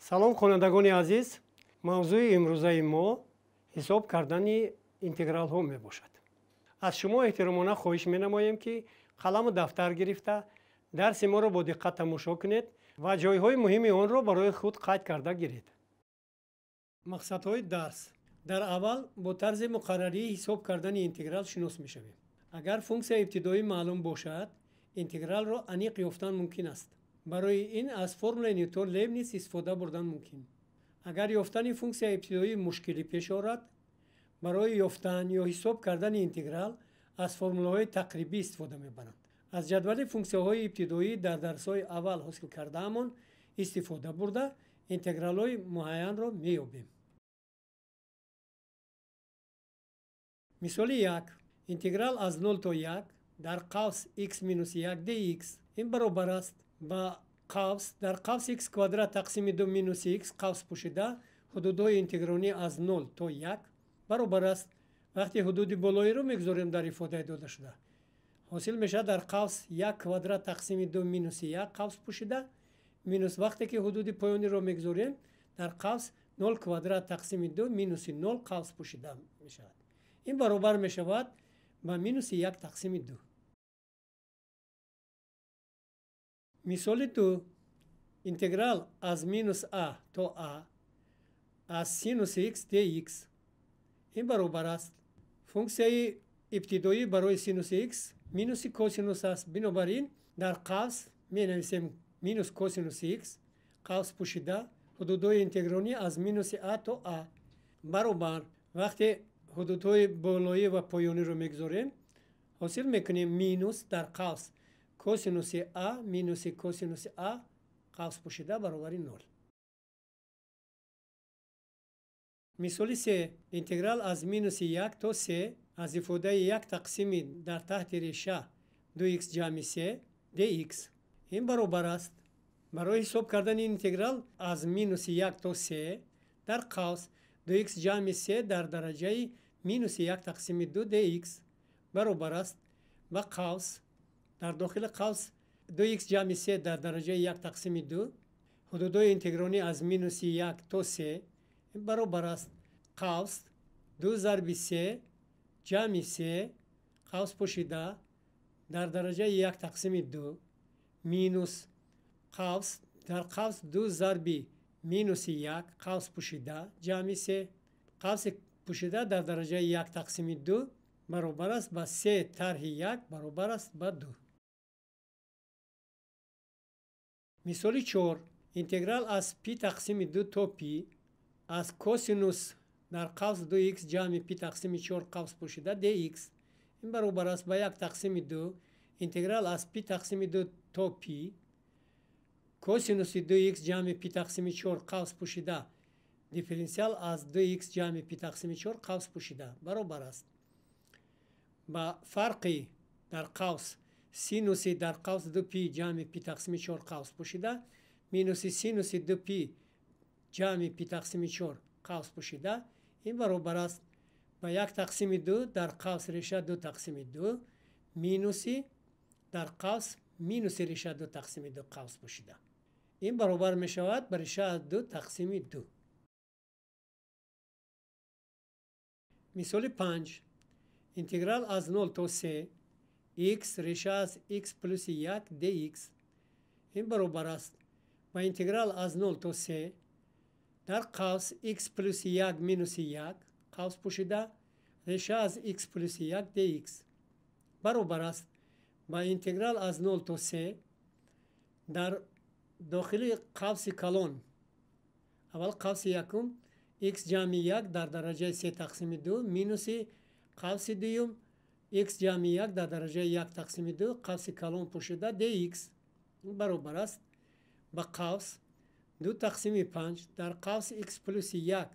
Салом, хонандагони азиз. Мавзӯи имрӯзаи мо ҳисоб кардани интегралҳо мебошад. Аз шумо эҳтиромона хоҳиш менамоем, ки қаламу дафтар гирифта дарси моро бо диққат тамошо кунед ва ҷойҳои муҳими онро барои худ қайд карда гиред. Мақсадҳои дарс. Дар аввал бо тарзи муқаррарии ҳисоб кардани интеграл шинос мешавем. Агар функсияи ибтидоӣ маълум бошад, интегралро аниқ ёфтан мумкин аст. Барои ин аз формулаи Ньютон Лейбниц истифода бурдан мумкин. Агар ёфтани функсияи ибтидоӣ мушкилӣ пеш орад, барои ёфтан ё ҳисоб кардани интеграл аз формулаҳои тақрибӣ истифода мебаранд. Аз ҷадвали функсияҳои ибтидоӣ дар дарсҳои аввал ҳосил кардаамон истифода бурда, интегралҳои муайянро меёбем. Мисоли 1. Интеграл аз 0 то 1 дар қавс x минус 1 dx ин баробар аст ба қавс дар қавс x квадрат тақсими 2 минус x қавс пӯшида ҳудудҳои интегралӣ аз 0 то 1 баробар аст. Вақте ҳудуди болоиро мегузорем дар ифодаи додашуда, ҳосил мешавад дар қавс 1 квадрат тақсими 2 минус 1 қавс пӯшида минус вақте ки ҳудуди поёниро мегузорем дар қавс 0 квадрат тақсими 2 минуси 0 қавс пӯшида мешавад. Ин баробар мешавад ба минуси 1 тақсими 2. Мисоли 2. Интеграл аз минус а то а аз синуси x dx ин баробар аст. Функсияи ибтидоӣ барои синуси x минуси косинус аст. Бинобар ин дар қавс менависем минус косинуси x қавс пӯшида ҳудудҳои интегралӣ аз минуси а то а баробар. Вақте ҳудудҳои болоӣ ва поёниро мегузорем, ҳосил мекунем минус дар қавс косинуси а минуси косинуси а қавс пӯшида баробари 0. Мисоли 3. Интеграл аз минуси 1 то 3 аз ифодаи 1 тақсими дар таҳти реша 2x ҷамъи 3 dx ин баробар аст. Барои ҳисоб кардани интеграл аз минуси 1 то 3 дар қавс 2x ҷамъи 3 дар дараҷаи минуси 1 тақсими 2 dx баробар аст ба қавс дар дохили қавс 2x ҷамъи 3 дар дараҷаи 1 тақсими 2 ҳудудҳои интегралӣ аз минуси 1 то 3 баробар аст қавс 2 зарби 3 ҷамъи 3 қавс пӯшида дар дараҷаи 1 тақсими 2 минус қавс дар қавс 2 зарби минуси 1 қавс пӯшида ҷамъи 3 қавси пӯшида дар дараҷаи 1 тақсими 2 баробар аст ба 3 тарҳи 1 баробар аст ба 2. Мисоли 4. Интеграл аз пи тақсими 2 то пи аз косинус дар қавс 2x ҷамъи пи тақсими 4 қавс пӯшида dx ин баробар аст ба 1 тақсими 2 интеграл аз пи тақсими 2 то пи косинуси 2x ҷамъи пи тақсими 4 қавс пӯшида дифференсиал аз 2x ҷамъи пи тақсими 4 қавс пӯшида баробар аст ба фарқи дар қавс синуси дар қавс 2пи ҷамъи пи тақсими 4 қавс пӯшида минуси синуси 2пи ҷамъи пи тақсими 4 қавс пӯшида ин баробар аст ба 1 тақсими 2 дар қавс реша 2 тақсими 2 минуси дар қавс минуси реша 2 тақсими 2 қавс пӯшида. Ин баробар мешавад ба реша аз 2 тақсими 2. Мисоли 5. Интеграл аз 0 то 3 x реша аз x плюси 1 dx ин баробар аст ба интеграл аз 0 то 3 дар қавс x плюси 1 минуси 1 қавс пӯшида реша аз x плюси 1 dx баробар аст ба интеграл аз 0 то 3 дар дохили қавси калон аввал қавси якум x ҷамъи 1 дар дараҷаи 3 тақсими 2 минуси қавси дуюм x ҷамъи 1 дар дараҷаи 1 тақсими 2 қавси калон пӯшида dx баробар аст ба қавс 2 тақсими 5 дар қавс x плюси 1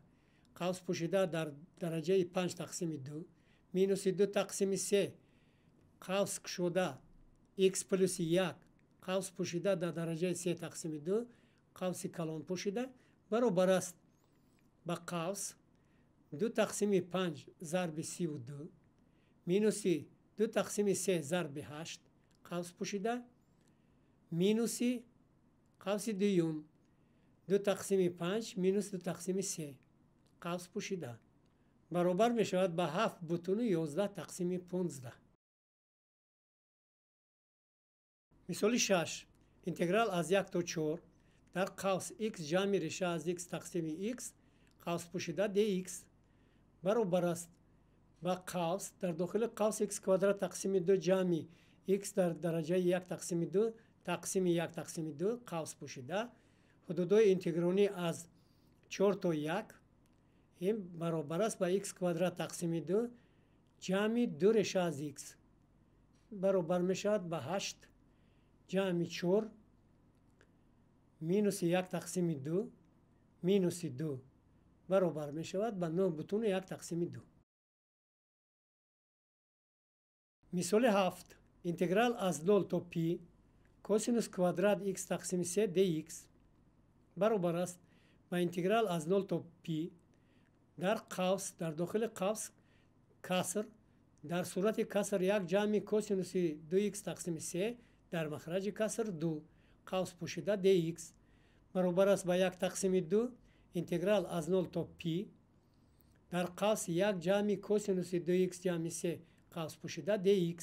қавс пӯшида дар дараҷаи 5 тақсими 2 минуси 2 тақсими 3 қавс кушода x плюси 1 қавс пӯшида дар дараҷаи 3 тақсими 2 қавси калон пӯшида баробар аст ба қавс 2 тақсими 5 зарби 32 минуси 2 тақсими 3 зарби 8 қавс пӯшида минуси қавси дуюм 2 тақсими 5 минус 2 тақсими 3 қавс пӯшида баробар мешавад ба 7,11 тақсими 15. Мисоли 6. Интеграл аз 1 то 4 дар қавс x ҷамъи реша аз x тақсими x қавс пӯшида dx баробар аст ба қавс дар дохили қавс x квадрат тақсими 2 ҷамъи x дар дараҷаи 1 тақсими 2 тақсими 1 тақсими 2 қавс пӯшида ҳудудҳои интегронӣ аз 4 то 1 ин баробар аст ба x квадрат тақсими 2 ҷамъи 2 реша аз x баробар мешавад ба 8 ҷамъи 4 минуси 1 тақсими 2 минуси 2 баробар мешавад ба 9,1 тақсими 2. Мисоли 7. Интеграл аз 0 то пи косинус квадрат x тақсими 3 dx баробар аст ба интеграл аз 0 то пи дар қавс дар дохили қавс каср дар сурати каср 1 ҷамъи косинуси 2x тақсими 3 дар махраҷи каср 2 қавс пӯшида dx баробар аст ба 1 тақсими 2 интеграл аз 0 то пи дар қавс 1 ҷамъи косинуси 2x ҷамъи 3 қавс пӯшида dx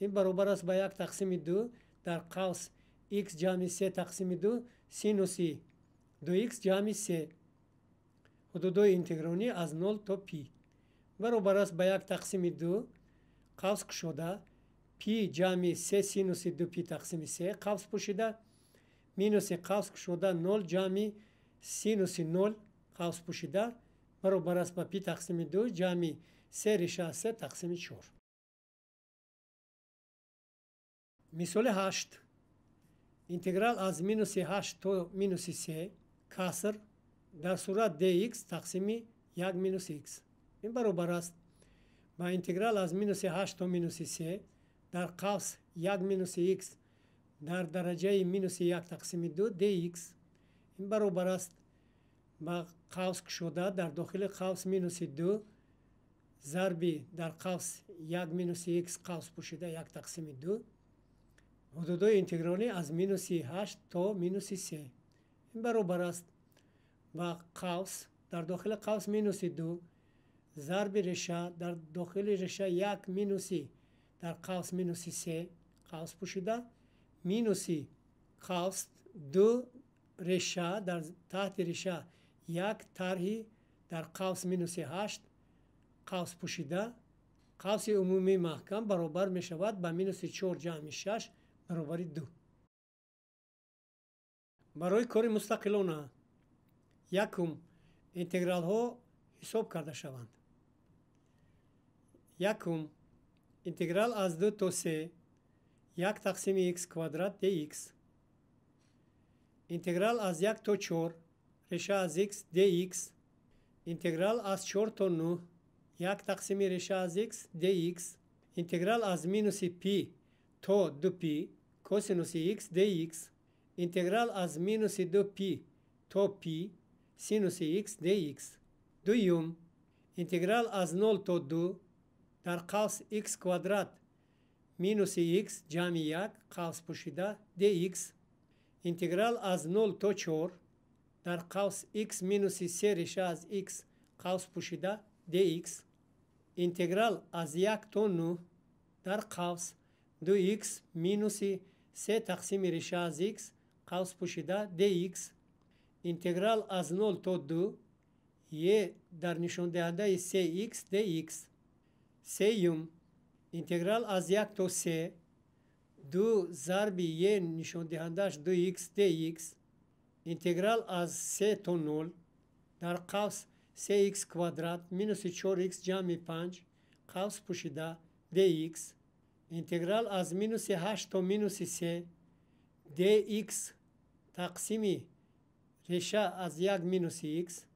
ин баробар аст ба 1 тақсими 2 дар қавс x ҷамъи 3 тақсими 2 синуси 2x ҷамъи 3 ҳудудҳои интегронӣ аз 0 то пи баробар аст ба 1 тақсими 2 қавс кушода пи ҷамъи 3 синуси 2 пи тақсими 3 қавс пӯшида минуси қавс кушода 0 ҷамъи синуси 0 қавс пӯшида баробар аст ба пи тақсими 2 ҷамъи 3 реша аз 3 тақсими 4. Мисоли 8. Интеграл аз минуси 8 то минуси 3 каср дар сурат dx тақсими 1 минус x ин баробар аст ба интеграл аз минуси 8 то минуси 3 дар қавс 1 минуси x дар дараҷаи минуси 1 тақсими 2 dx ин баробар аст ба қавс кушода дар дохили қавс минуси 2 зарби дар қавс 1 минуси x қавс пӯшида 1 тақсими 2 ҳудудҳои интегралӣ аз минуси 8 то минуси 3 ин баробар аст ба қавс дар дохили қавс минуси 2 зарби реша дар дохили реша 1 минуси дар қавс минуси 3 қавс пӯшида минуси қавс 2 реша дар таҳти реша 1 тарҳи дар қавс минуси 8 қавс пӯшида қавси умумии маҳкам баробар мешавад ба минуси 4 ҷамъи 6 баробари 2. Барои кори мустақилона якум интегралҳо ҳисоб карда шаванд. Якум интеграл аз 2 то 3 1 тақсими x квадрат dx интеграл аз 1 то 4 реша аз x dx интеграл аз 4 то 9 1 тақсими реша аз x dx интеграл аз минуси пи то 2пи косинуси x dx интеграл аз минуси 2пи то пи синуси x dx. Дуюм интеграл аз 0 то 2 дар қавс x квадрат минуси x ҷамъи 1 қавс пӯшида dx интеграл аз 0 то 4 дар қавс x минуси 3 реша аз x қавс пӯшида dx интеграл аз 1 то 9 дар қавс 2x минуси 3 тақсими реша аз x қавс пӯшида dx интеграл аз 0 то 2 е дар нишондиҳандаи 3x dx. Сеюм интеграл аз 1 то 3 2 зарби е нишондиҳандааш 2x dx интеграл аз 3 то 0 дар қавс 3x квадрат минуси 4x ҷамъи 5 қавс пӯшида dx интеграл аз минуси 8 то минуси 3 dx тақсими реша аз 1 минуси x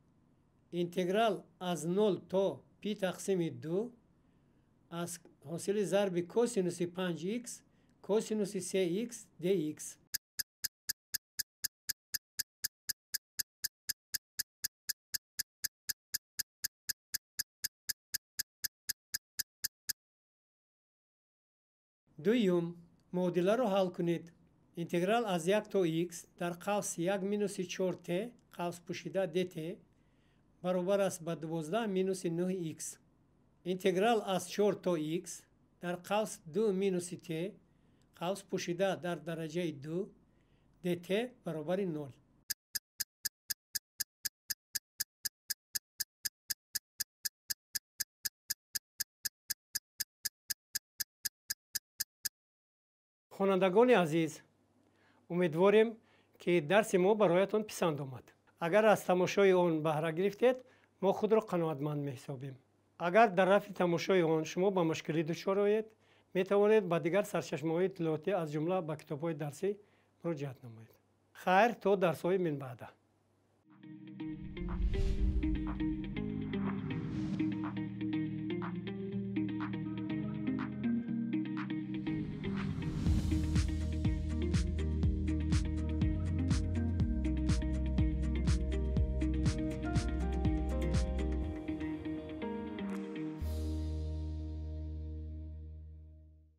интеграл аз 0 то пи тақсими 2 аз ҳосили зарби косинуси 5x косинуси 3x dx. Дуюм муодиларо ҳал кунед. Интеграл аз 1 то х дар қавс 1 минуси 4t қавс пӯшида dt баробар аст ба 12 минуси 9х. Интеграл аз 4 то х дар қавс 2 минуси t қавс пӯшида дар дараҷаи 2 dt баробари 0. Хонандагони азиз, умедворем, ки дарси мо бароятон писанд омад. Агар аз тамошои он баҳра гирифтед, мо худро қаноатманд меҳисобем. Агар дар рафти тамошои он шумо ба мушкилӣ дучор оед, метавонед ба дигар сарчашмаҳои иттилоотӣ, аз ҷумла ба китобҳои дарсӣ муроҷиат намоед. Хайр, то дарсҳои минбаъда.